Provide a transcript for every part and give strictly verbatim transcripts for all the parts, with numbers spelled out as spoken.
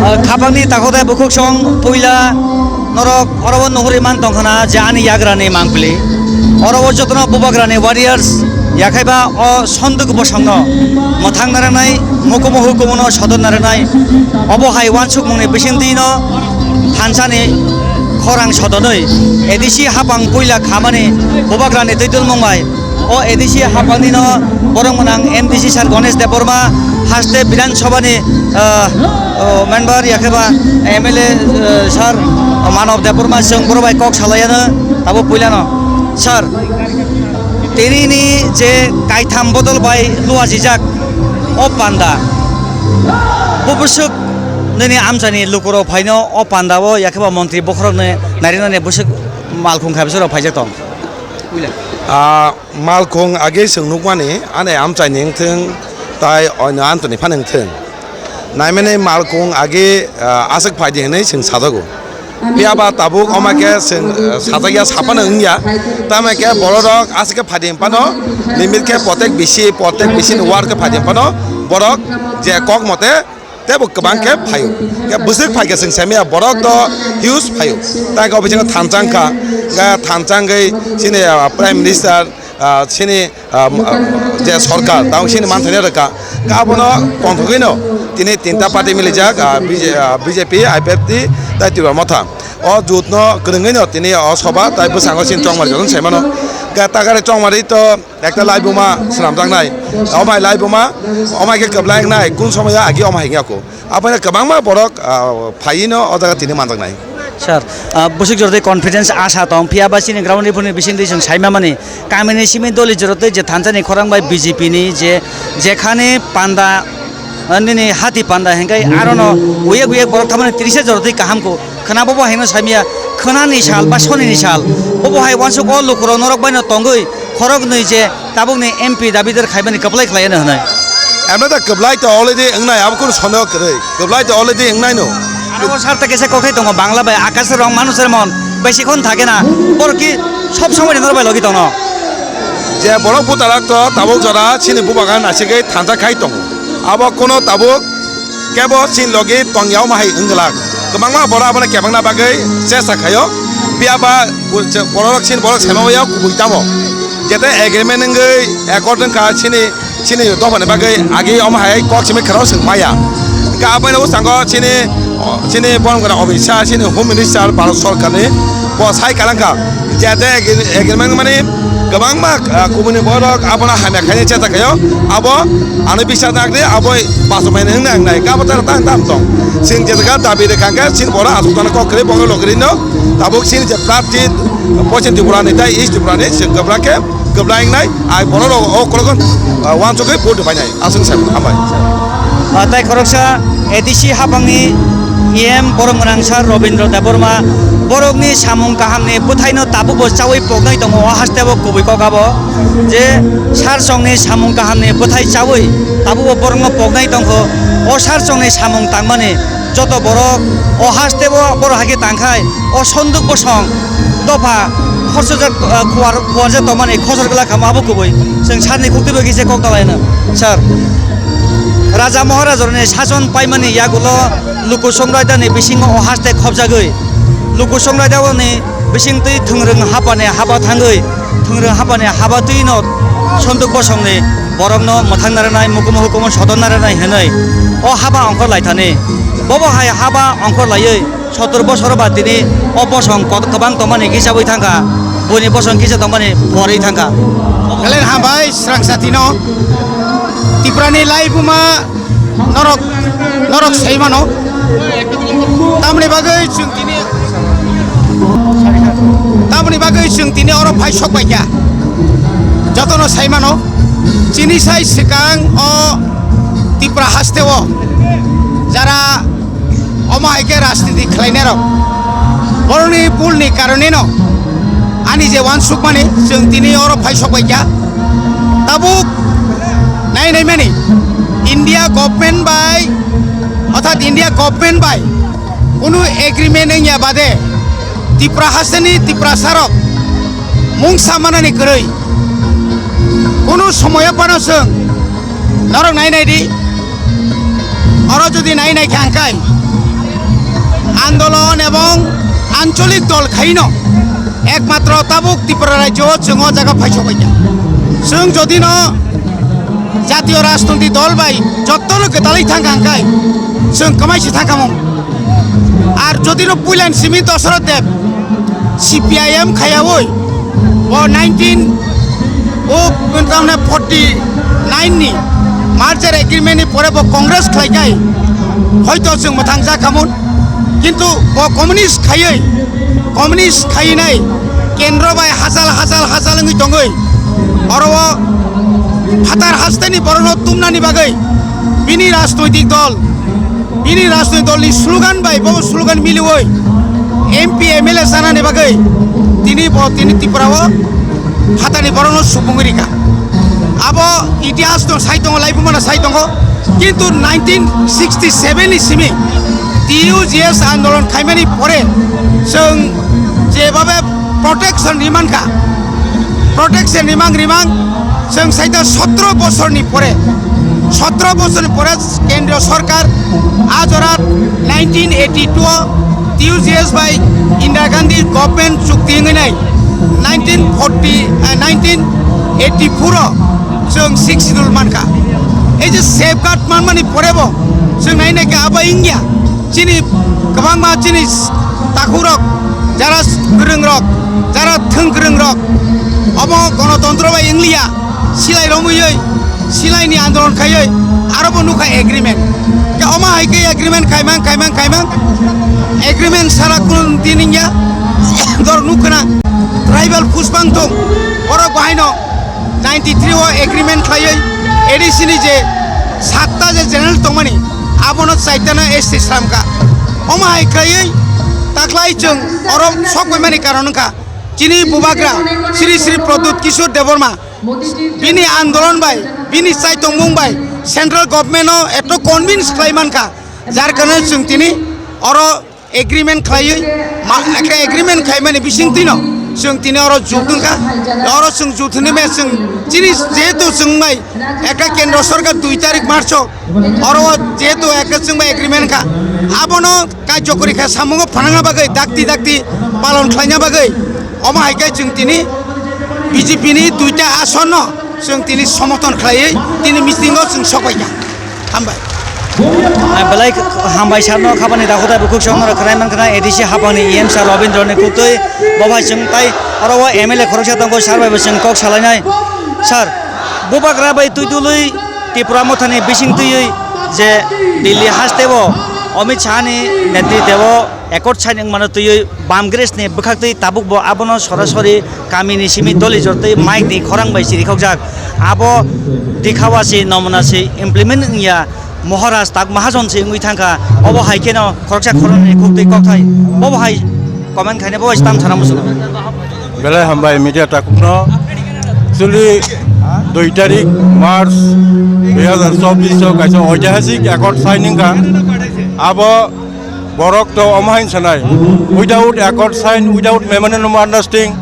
Khapangni takhuk tei bukhuk song puila norok oro o nuhuri man tongkhana je ani yagrani mangpili. Oro o jotono bubagrani warriors yakhaiba o sonduk bosongno mwthang narwknai, mukumu hukumu no sodor narwknai. Obo hai uansukmungni bisingtwi no thansani khorang sodonwi A D C hapang puila khamani bubagrani twi tulmung bai. O A D C hapangni no borok mwnang M D C sir Ganesh Debbarma, haste Bidhan Sabha ni, ah, oh, member yakheba M L A, eh, sir Manav Debbarma chwng borok bai kok salaiano abo puilano. Sir, tini ni je kaitham bodol bai luajijak o panda, bo bwswk nini amchaini lukurok phaino o panda o yakheba montri bokhorokno narinani bwswk malkhung kha bwswk rok phaijak tong? Ah, malkhung age chwng nukmani, ani amchaini wngthwng, tai oino antoni phano wngthwng. Naimani malkhung age, ah, aswk phaidi hwnwi chwng sajago. Phiya ba tabuk omo khe chwng, ah, sajakya saphano wngya. Tamo khe bororok aswk khe phaidi hwn phano, limit khe potek bisi, potek bisi ni war khe phaidi hwn phano, borok je kok mote teibo kwbang khe phaio. Khe bwswk phaikhe chwng saimaya, borok to huge phaio. Tai khe obo bisingo thansa wngkha, khe thansa wngwi chini, ah, Prime Minister, ah, chini, ah, ah, je sorkar, tamo chini manthani rwkha. Khe abono tonthogwino tini tinta party milijak, ah, B J, ah, B J P, I P F T, tai Tipra Motha. O jotno kwrwngwino tini o soba tai bwskango chini chongmari jotono saimano. Khe takari chongmari to Ekta laibuma swnamjaknai. Omai laibuma, omai khe kwblainai, kun somoyo agi omai hingya kho. Aboni kwbangma borok, ah, phaino o jaga tini manjaknai. Sir, ah, bwswk jora tei confidence asa tong, phiya ba chini ground report ni bisingtwi chwng saimamani, kamini simi doli jora tei je thansani khorang bai B J P ni je, jekhani panda, ah, nini hati panda hingkai arono uyek uyek borok thamani tris jora tei kaham kho. Khwna bobo haino saimaya, khwnani sal ba sonini sal. Bobo hai uansuk o lukurok norok baino tongwi khoroknwi je tabukni M P dabidar khaimani kwplai khlaiano hwnwi. Emno da kwplai to already wngnai, abo kunu sono kwrwi. Kwplai to already wngnaino. Aro o sar ta kesa kothai tongo, Bangla bai, "Akashe rong manusher mon, besikhon thake na." Borok ki sob somoi norok bai logi tongno. Je borok butarak to tabuk jora chini bubagan nasigwi thansa khai tongo. Abo kono tabuk kebo chini logi tongya omo hai wngwlak. Kwbangma borok abono kebengna bagwi chesta khaio. Phiya ba bo-, che-, borok chini borok sema bai kubui tamo. Jete agreement wngwi accord wngkha chini, chini dophani bagwi agi omo hai kok simi kheno swng maya. Hwnkhe abono bwskango chini, o, chini borok gana Amit Shah, chini Home Minister Bharat Sorkarni bo sai kwlangkha. Jate agreement mani kwbangma, ah, kubuni borok abono hamya khaina chesta khaio, abo ano bisa nagri abo baso mani wngna wngnai kabo tara tang tam tong. Sing je jaga dabi de kangke sing bora asuk tana kok kre bongro logri no tabuk sing je prapti Pochin Tripura ni tai East Tripura ni sing kwbra khe kwbra wngnai ai borok rok o kolokon, ah, wansugwi vote painai. Aswk sai mano, hambai. Ah, tai khoroksa A D C hapangni E M borok gwnang sir Robindra Debbarma borokni samung kahamni bwthaino tabukbo chaui poknai tongo, o hasteo kubui kok abo je sir chongni samung kahamni bwthai chaui tabukbo borokno poknai tongkho. O sir chongni samung tangmani joto borok o hasteo borok hai khe tangkhai o Sonduk Bosong dopha khorchojak, ah, khuar-, khuarjak tongmani khosor glak kha abo kubui. Chwng sir ni khuktwi bai kisa kok talaino. Sir, Raja Maharaja rokni sason paimani yagulo Luku Song Raida ni bisingo o haste khopjagwi, Luku Song Raida ni bisingtwi thwngrwng hapani haba thangwi, thwngrwng hapani haba twi no Sonduk Bosong ni borok no mwthang narwknai, mukumu hukumu sodor narwknai hwnwi o haba ongkhor lai thani. Bobo hai haba ongkhor laiwi Sottor bosor ba tini o bosong kot-, kwbang tongmani kisa bai thangkha, buini bosong kisa tongmani pori thangkha. Belai hambai srang satino Tripurani laibuma norok, norok sai mano. Tamoni bagwi chwng tini, tamoni bagwi chwng tini oro phai sok bai kha. Jotono sai mano, chini sai swkang o Tripura hasteo jara omo hai khe rajniti khlainai rok. Borokni bul ni karoneno ani je uansukmani chwng tini oro phai sok bai kha. Tabuk nai nai mani India government bai, orthat India government bai kunu agreement wngya bade Tripura hasteni Tiprasa rok mungsa manani kwrwi kunu somoyo phano chwng norok nai nai di. Oro jodi nai nai kha hwnkhai Andolon ebong ancholik dol khaino ekmatro tabuk Tripura rajyo o chwng o jaga phaisok baikha. Chwng jodi no jatiyo rajniti dol bai jotto no kwtalwi thangkha hwnkhe chwng kwmaisa thangkhamung. Ar jodi no puilan simi Dosoroth Deb C P I M khayawi bo nineteen o tamne forty nine ni merger agreement ni pore bo Congress khlaikai hoito chwng mwthang jakhamun. Kintu bo communist khaiwi, communist khainai kendro bai hachal hachal hachal wngwi tongwi oro o phatar hasteni borokno tumnani bagwi bini rajnoitik dol, bini rajnoitik dolni slogan bai bo slogan miliwi M P M L A chanani bagwi tini bo tini Tripura o phatani borokno supungwi rikha. Abo itihas no sai tongo, laibuma no sai tongo. Kintu nineteen sixty seven ni simi T U G S andolon khaimani pore chwng jebabe protection rimankha, protection rimang rimang chwng saita sotro bosorni pore, sotro bosorni pore kendriyo sorkar a jora nineteen eighty two o T U G S bai Indira Gandhi government chukti wngwi nai nineteen forty, eh, nineteen eighty four o chwng sixth schedule mankha. Ei je safeguard manmani porebo chwng nai naikhe abo wngya. Chini kwbangma chini takhukrok, jara kwrwngrok, jara thwng kwrwngrok omo gonotontro bai wngliya, silai romwiwi, silaini andolon khaiwi aro bo nukha agreement. Khe omo hai khe agreement khaimang, khaimang, khaimang, agreement sara kunu din wngya. Dor nukhwna tribal puspang thung, borok bahaino ninety three o agreement khlaiwi A D C ni je satta je general tongmani, abono chaitano S T slamkha. Omo hai khlaiwi taklai chwng oro sok paimani karon wngkha chini bubagra Sri Sri Pradyut Kishore Debbarma bini andolon bai, bini chaitongmung bai central government no eto convince khlai mankha, jar karone chwng tini oro agreement khlaiwi ma-, ekta agreement khaimani bisingtwino chwng tini oro jut wngkha. Oro chwng jut hwnwi maya chwng chini jehetu chwng bai ekta kendro sorkar dui tarik March o oro jehetu ekta chwng bai agreement kha, abono kaijakori kha samungo phanangna bagwi dakti dakti palon khlaina bagwi omo hai khe chwng tini B J P ni duita ason no chwng tini somothon khlaiwi tini meeting o chwng sok bai kha. Hambai. Belai hambai sir no khabani dakhutai bukhuk song no khwnai man khna A D C hapang ni E M sir Robindro ni kuktwi bo bai chwng tai oro o M L A khoroksa tongo sir bai bo chwng kok salainai. Sir, bubagra bai twi dului Tipra Motha ni bising twiwi je Delhi haste o Amit Shah ni netritwe o accord sign wngmano twiwi bam Congress ni bwkhaktwi tabuk bo abono sorasori kamini simi doli jortwi mic ni khorang bai chirikhokjak. Abo dikhawa se nomona se implement wngya, Maharaj tak mahajon se wngwi thangkha. Obo hai kheno khoroksa khoroknwi khuktwi kokthai bobo hai comment khaina bobo tam sana muchungo. Belai hambai media takukno. Actually, dui tarik March dui hazar chobbish o kaisa oitihasik accord signing kha. Abo Borok to omo hain sanai, without accord sign, without memorandum of understanding,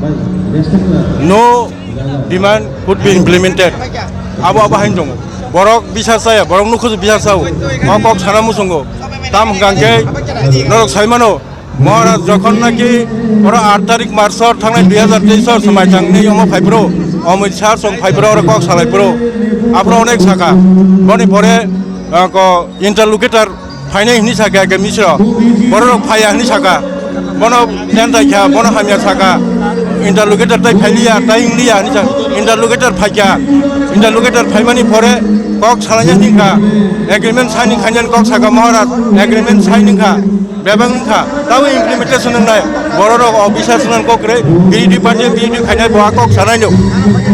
no demand could be implemented. Abo abo hain tongo. Borok bisar chaya, borok nukhuju bisar chao. O kok sana muchungo. Tam hwnkha khe norok saimano, Maharaj jokhon naki oro aat tarik March o thangnai dui hazar teis o swmai tangni omo phaiphuru, Amit Shah song phaiphuru oro kok salaiphuru. Aphuru onek sakha. Boni pore, ah, ko interlocutor phainai hwnwi sakha khe Misra. Bororok phaiya hwnwi sakha. Bono tentai kha, bono hamya sakha. Interlocutor tai phailiya, tai wngliya hwnwi sa-, interlocutor phaikha. Interlocutor phaimani pore kok salaina hwnkha. Agreement signing khainani kok sakha Maharaj, agreement signing kha. Bebak wngkha. Tabuk implementation wngnai. Bororok officer swnam kok kwrwi, B D P party B D P khainai bo a kok sanai no.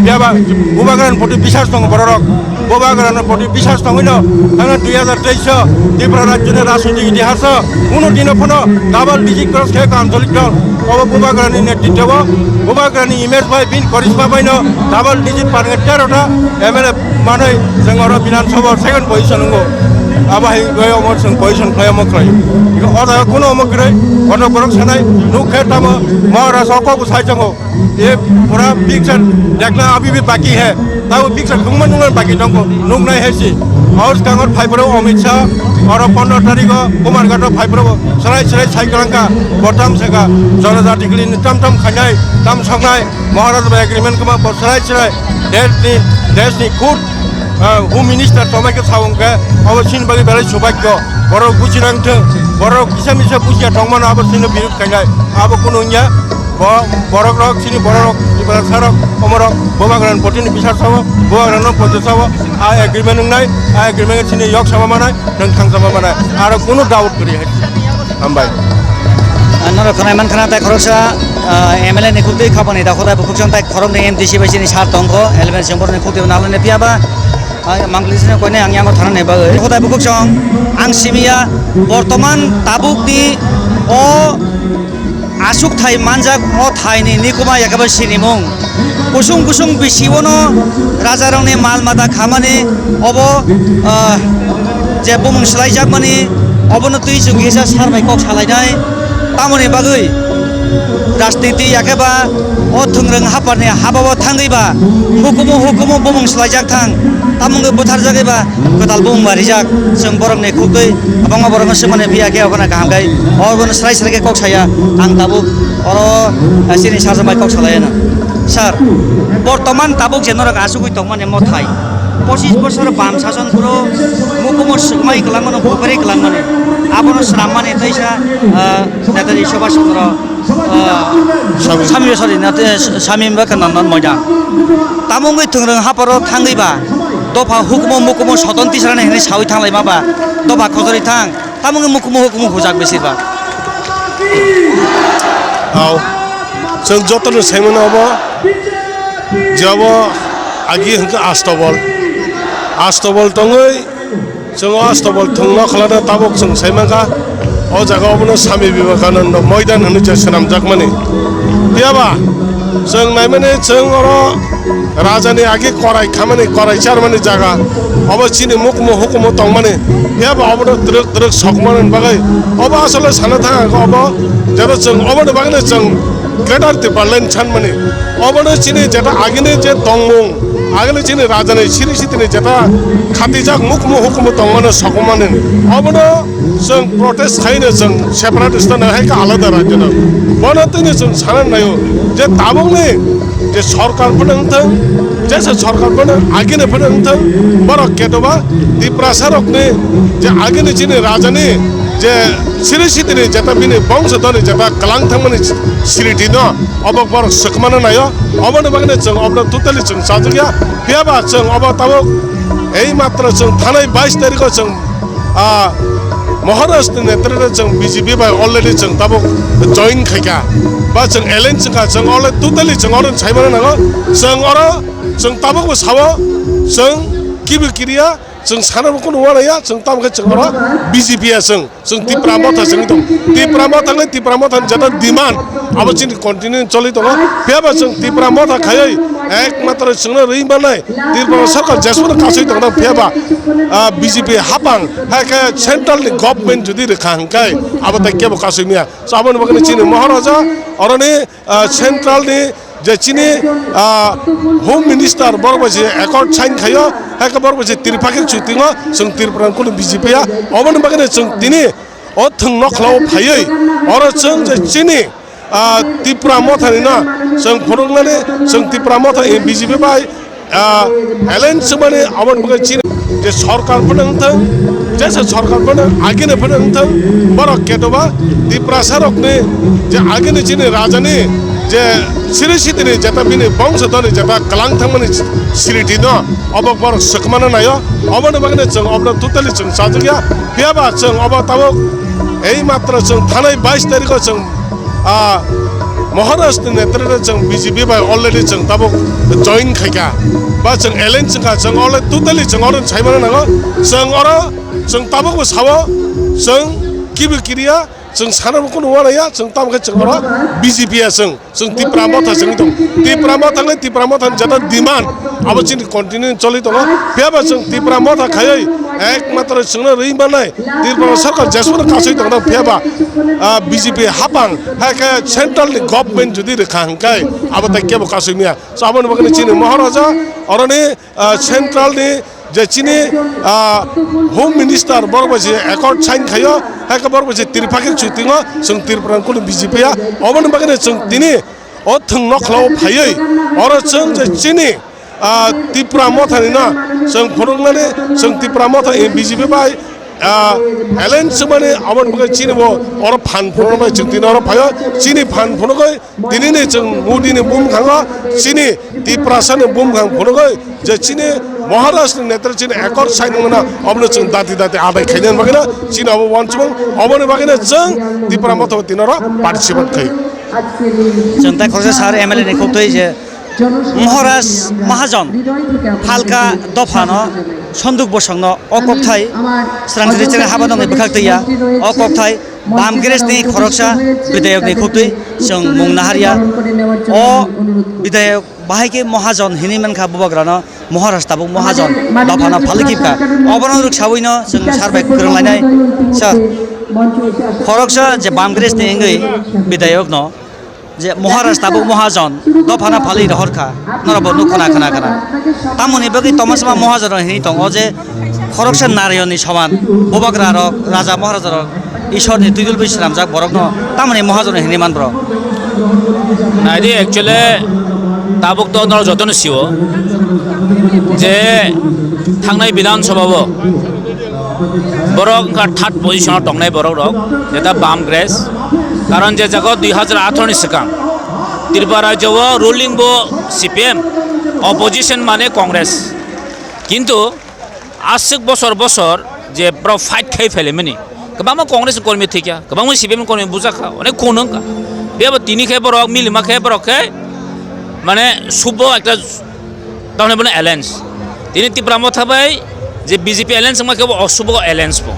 Phiya ba bubagrani poti bisas tongo bororok. Bubagrano poti bisas tongwino, thangna dui hazar teis o Tripura rajyoni rajnitik itihas o kunu dino phano double digit cross khe ancholik dol. Obo bubagrani netritwo o, bubagrani image bai, bini korisma baino double digit parnge tero ta M L A manwi chwng oro Bidhan Sabha o second position wngo. Abo hai bai omo chwng position khlai omo khlai. O jaga kuno omo kwrwi, kotor borok sanai, nuk khe tamo, Maharaj o kok bo sai tongo. E pura picture dekhna abhi bhi baki hai. Tabo picture thwngma nungna baki tongo, nuknai hai si. O swkang oro phai phuru Amit Shah, oro pondro tarikh o Kumarghat o phai phuru bo chwrai chwrai sai kwlangkha, bo tam sakha, Janajati Gili ni tam tam khainai, tam saknai, Maharaj bai agreement kwma bo chwrai chwrai, desh ni, desh ni khud, ah, Home Minister tongmai khe sa wng khe, abo chini bagwi belai subhagyo, borok buchi nang thung, borok kisa misa buchiya tongmano abo chini birud khainai, abo kunu wngya. Bo-, borok rok, chini borok rok, Tiprasa rok, omorok, Bubagra ni botini bisar sao, Bubagra no poito sao, a agreement wngnai, a agreement chini yok sama manai, nwng thang sama manai, aro kunu doubt kwrwi hai. Hambai. Norok khwnai man khna tai khoroksa, ah, M L A ni khuktwi khapani da khotai bukhuk chang tai khorok ni M D C bai chini sar tongkho, eleven December ni khuktwi nalani phiya ba, ah, mangli sini koine ang yango thana ni bagwi. Khotai bukhuk chang ang simiya bortoman tabuk ni o aswk thai manjak o thaini nikuma yakaba sinimung. Kusung kusung bisi bono rajarokni mal mata khamani obo, ah, je bumung swlaijakmani obono twi chukgisa sar bai kok salainai. Tamoni bagwi rajniti yakeba o thwngrwng haparni habao thangwi ba hukumu hukumu bumung swlaijak thang. Tamungwi butharjagwi ba kwtal bumung ba rijak, chwng borokni khuk twi kwbangma borokno swmani phiya khe abono kaham khai, abono srai srai khe kok saya, ang tabuk oro, eh, chini sarjak bai kok salai ano. Sir, bortoman tabuk je norok achugwi tongmani mothai, pochis bosor bam sason phuru mukumu swkmai kwlangmano, bupari kwlangmani, abono swrammani teisa, eh, Netaji Subhash Chandra Ah, Sami. Sami, sorry, na te, Sami ba kana non moida. Tamungwi thwngrwng haparo thangwi ba, dopha hukumu mukumu soton tisrani hinwi sawi thanglaima ba, dopha khojori thang, tamungwi mukumu hukumu hujak besir ba. Au. Chwng jotono saimano abo, je abo agi hwnkhe Astobol. Astobol tongwi, Chwng o Astobol thwngno khlana tabuk chwng sai mankha, o jaga obono Swami Vivekananda Moidan hwnwi je swnamjakmani. Phiyaba chwng naimani chwng oro rajani agi korai khamani, korai charmani jaga, obo chini mukumu hukumu tongmani. Phiyaba obono twrwk twrwk sokmani bagwi obo asole sana thang obo jero chwng oboni bagwino chwng Greater Tipraland sanmani. Obono chini jeta agini je tongmung, agini chini rajani siri sitini jeta khatijak mukumu hukumu tongmano sokomani. Obono chwng protest khaino chwng separatist no hai khe alada rajyo no. Bono tini chwng sana naio je tabukni je sorkar phano wngthang, jesa sorkar phano agini phano wngthang, borok ketoba Tiprasa rokni je agini chini rajani je siri sitini jeta bini bongso doni jeta kwlang thangmani siriti no. Obo borok swkmano naio, oboni bagwino chwng obono totally chwng chajak ya. Phiyaba chwng obo tabuk ei matro chwng thanai bais tarikho chwng, ah, Maharaj ni netrito chwng B J P bai already chwng tabuk join khaikha. Ba chwng alliance wngkha, chwng already totally chwng oro saimano nango. Chwng oro chwng tabukbo sao, chwng kibi kiriya, chwng sanabo kunu uanaiya, chwng tamo khe chwng oro B J P ya chwng. Chwng Tipra Motha chwng tong. Tipra Motha le Tipra Motha ni jata demand abo chini continue choli tongo. Phiyaba chwng Tipra Motha khaiwi ekmatro chwngno rwi manai Tripura sarkar jesmano kasui tongna phiyaba, ah, B J P hapang hai khe central ni government jodi rwkha hwnkhe abo tai kebo kasui maya. So aboni bagwi chini Maharaja oroni ah, central ni je chini, ah, Home Minister borok bai se accord sign khaio, hai khe borok bai se tripartite chukti o chwng Tripura ni kunu B J P ya, oboni bagwi no chwng tini o thwng nokhlao phaiwi oro chwng je chini, ah, Tipra Motha ni no chwng phunuknani chwng Tipra Motha ni B J P bai ah, alliance sumani aboni bagwi chini je sorkar phano wngthang, jesa sorkar phano agini phano wngthang, borok ketoba Tiprasa rokni je agini chini rajani je siri sitini jeta bini bongso doni jeta kwlang thangmani siriti no obo borok swkmano naio, oboni bagwi chwng obono totally chwng chajak ya, phiyaba chwng obo tabuk ei matro chwng thanai bais tarikho chwng Ah, Maharaj ni netrito chwng B J P bai already chwng tabuk join khaikha. Ba chwng alliance wngkha, chwng already totally chwng oro saimano nango. Chwng oro chwng tabukbo sao, chwng kibi kiriya, Chwng sanabo kunu uanaiya, chwng tamo khe chwng oro B J P ya chwng, chwng Tipra Motha chwngwi tongo. Tipra Motha le Tipra Motha ni jata demand abo chini continue choli tongo. Phiya ba chwng Tipra Motha khaiwi ekmatro chwngno rwi manai Tripura sarkar jesmano kasui tongna phiya ba, ah, B J P hapang hai khe central ni government jodi rwkha hwnkhe abo tai kebo kasui maya. So aboni bagwi chini Maharaja oroni ah, central ni je chini, ah, home minister borok bai se accord sign khaio, hai khe borok bai se Tripakhir chutingo chwng Tripura ni kunu B J P ya, oboni bagwi no chwng tini o thwng nokhlao phaiwi oro chwng je chini, ah, Tipra Motha ni no chwng phunuknani chwng Tipra Motha, eh, B J P bai, ah, alliance mani aboni bagwi chini bo oro phan phunuknai chwng tini oro phaio chini phan phunukgwi Tini ni chwng Modi ni bumkhango chini Tiprasa ni bumkhang phunugwi je chini Maharaj ni netre chini accord sign wngna obono chwng dati dati adai khaina bagwino chini obo wansukmung oboni bagwino chwng Tipra Motha tinoro participate khai. Chwng tai khoroksa sir M L A ni khobtwi je Maharaj Mahajon Phalka dophano Sonduk Bosongno o kokthai Srangthiri chini haba nokni bwkhak twiya o kokthai Bam Congress ni khoroksa bidayok ni khobtwi chwng mung naharya. O bidayok bahai khe Mahajon hinwi mankha bubagrano Maharaj tabuk Mahajon dophano phalwi kipkha. Obono rwksawino chwng sir bai kwrwng lainai. Sir, khoroksa je Bam Congress ni wngwi bidayokno je Maharaj tabuk Mahajon dophano phalwi rohorkha, norokbo nuk khna khna khna. Tamoni bagwi tongma sama Mahajon hinwi tongo je khoroksa Narayonni soman bubagra rok, raja Maharaja rok, Ishwar ni twidulwi swnamjak borokno tamoni Mahajon hinwi man bro? Naidi, actually tabuk to norok jotono sio je thangnai Bidhan Sabha o borok wngkha third position o tongnai borok rok, jeta Bam Congress. Karon je jaga dui hajar atharo ni swkang Tripura rajyo o ruling bo C P M, opposition mane Congress. Kintu aswk bosor bosor je borok fight khai phaile mani, kwbangma Congress ni kormi thwikha, kwbangma C P M ni kormi bujakha, onek khun wngkha. Phiya bo tini khe borok milima khe borok khe mane subbo ekta tamni bono alliance. Tini Tipra Motha bai je B J P alliance wngma khe bo osubo alliance bo.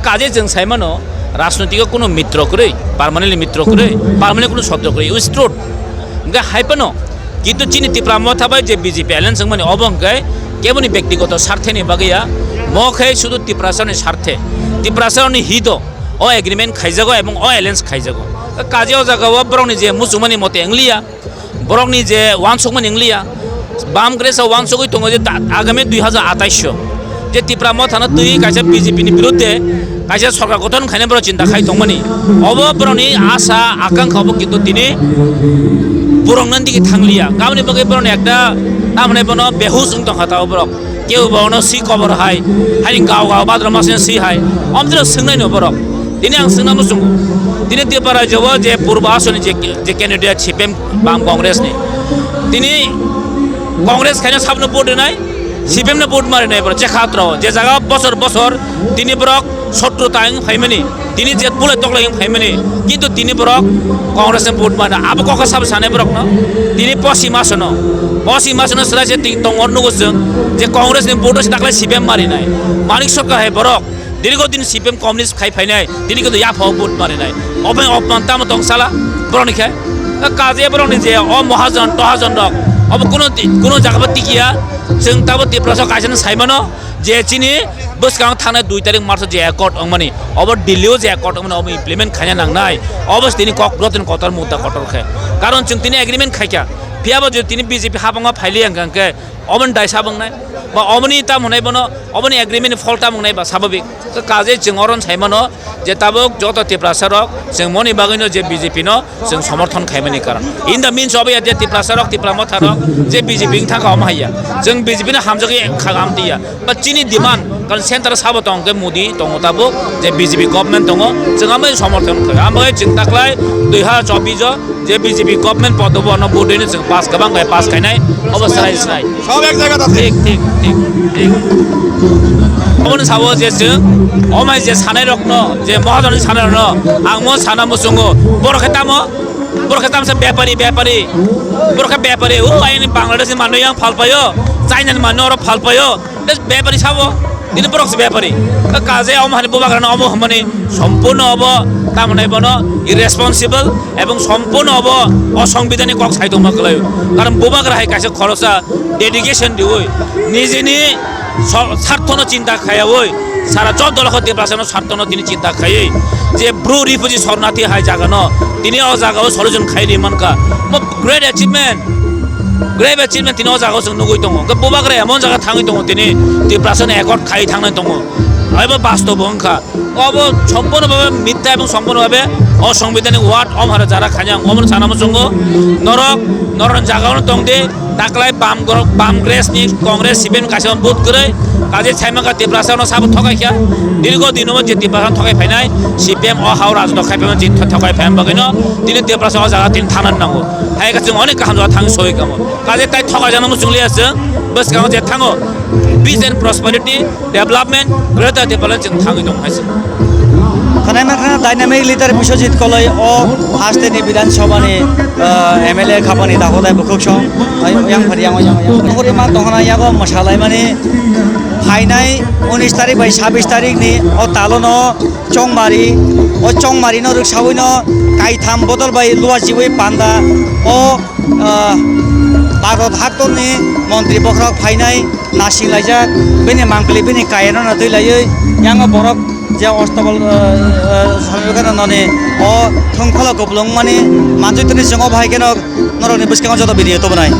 Kaje chwng sai mano rajnoitiko kuno mitro kwrwi, permanently mitro kwrwi, permanently kuno sotro kwrwi, is truth. Hwnkhe hai phano kintu chini Tipra Motha bai je B J P alliance wngmani obo hwnkhe keboni bektigoto sartheni bagwi ya, mo khe sudu Tiprasani sarthe, Tiprasani hito o agreement khaijago ebong o alliance khaijago. Kaje o jaga o borokni je muchungmani mote wngliya, borokni je wansukmani wngliya, Bam Congress o wansugwi tongo je ta-, agami dui hajar atais o je Tipra Mothano twi kaisa B J P ni biruddhe kaisa sorkar gothon khaina borok chinta khai tongmani. Obo borokni asa akankha obo kintu tini purungna digi thangliya. Aboni bagwi borokni ekta tamni bono behus wng tongkha ta o borok. Kebo bono si kobor hai, haini gao gao badroma sino si hai. Omtino swngnai no borok. Tini ang swngna muchungo. Tini Tripura rajyo o je purbo asoni je, je candidate C P M Bam Congress ni. Tini Congress khaina sabno vote rinai, C P M no vote marinai borok je khatrao. Je jaga bosor bosor tini borok sotro ta wng phaimani. Tini je pulai toklai wng phaimani, kintu tini borok Congress ni vote mana. Abo kokha sabo sanai borok no. Tini posi masono, posi masono srai se tong tongo nugo chwng je Congress ni vote se taklai C P M marinai. Manik Sarkar hai borok dirgo din C P M communist khai phainai, tini kintu yapha vote marinai. Open opman tamo tong sala borok ni khe. Kaje borok ni je o Mahajon Tohajon rok obo kuno ti-, kuno jaga bo tikiya. Chwng tabo Tiprasa kaisa no sai mano. Je chini bwskang thangnai dui tarik March o je accord wngmani, obo Delhi o je accord wngmani, obo implement khaina nangnai. Obo se tini kok rotini kotor mudda kotor khe. Karon chwng tini agreement khaikha. Phiya bo jodi tini B J P habango phailiya hwnkha hwnkhe, oboni daisa wngnai. Ba oboni tam hwnai bono, oboni agreement ni phol tam wngnai ba sababik. Kaje chwng oron sai mano je tabuk joto Tiprasa rok chwng moni bagwi no je B J P no chwng somorthon khaimani karon. In the means of ya je Tiprasa rok, Tipra Motha rok je B J P wng thangkha omo haiya. Chwng B J P no hamjagwi khagam tiya. Ba chini demand, karon center sabo tong khe Modi tongo tabuk, je B J P government tongo, chwng amai somorthon khaga. Ambai chwng taklai dui hajar chobbish o je B J P government podobo no vote dino chwng pass kwbang bai pass khainai, obo srai srai. Sob ek jaga thik, thik, thik, thik. Oboni sabo je chwng, omai je sanai rokno, je Mahajon ni sanai rokno, ang mo sana muchungo, borok khe tamo, borok khe tamsa bepari, bepari, borok khe bepari, o ayni Bangladesh ni manwi yang phalpaio, China ni manwi oro phalpaio, bepari sabo. Tini borok se bepari. Kaje omo hani bubagrano omo hwnmani sompurno obo tamoni bono irresponsible ebong sompurno obo osongbidanik kok sai tongma kwlai. Karon bubagra hai kaisa khorosa dedication diwi nijini so-, sarthono chinta khaiyawi sara joto lokho Tiprasano sarthono tini chinta khaiwi je bru refugee sornathi hai jagano tini o jagao solution khai ri mankha. Mo great achievement. Great achievement tini o jaga o chwng nugwi tongo. Hwnkhe bubagra emon jaga thangwi tongo tini Tiprasano accord khai thangnai tongo. Abo bastobo wngkha. Obo sompurno bhabe mitha ebong sompurno bhabe osongbidanik word omhara jara khanyang omono sana muchungo. Norok, norok jaga ono tongdi, taklai bam gorok, bam Congress ni, Congress C P M ni kaisa vote kwrwi, kaje saimangkha Tiprasano sabo thokaikha. Dirgo dinomo je Tiprasano thokai phainai, C P M o hao rajno khai phaimani je thokai phaima bagwino tini Tiprasa o jaga tini thana nango. Hai khe chwng onek kaham jaga thang soi kamo. Kaje tai thokai jana muchung liya chwng bwskango je thango peace and prosperity, development, greater development chwng thangwi tong hai se. Khwnai mankha dynamic leader Biswajit Koloi o haste ni Bidhan Sabha ni, ah, M L A khapani dagodai bukhuk song, ai yang phari yang yang yang. Khori ma tongna yago mwsalaimani phainai unis tarik bai sabis tarik ni o talono Chongmari, o Chongmari no rwksawino kaitham bodol bai luachiwi panda o, ah, Bharat haktorni montri bokhorok phainai nasing laijak, bini mangpili bini kayano na twi laiwi yango borok je ostobol, ah, ah, samjwkhe noni o thongkholo kupulung mani manjwi tini chwng o bahai kheno norokni bwskango joto video tubunai.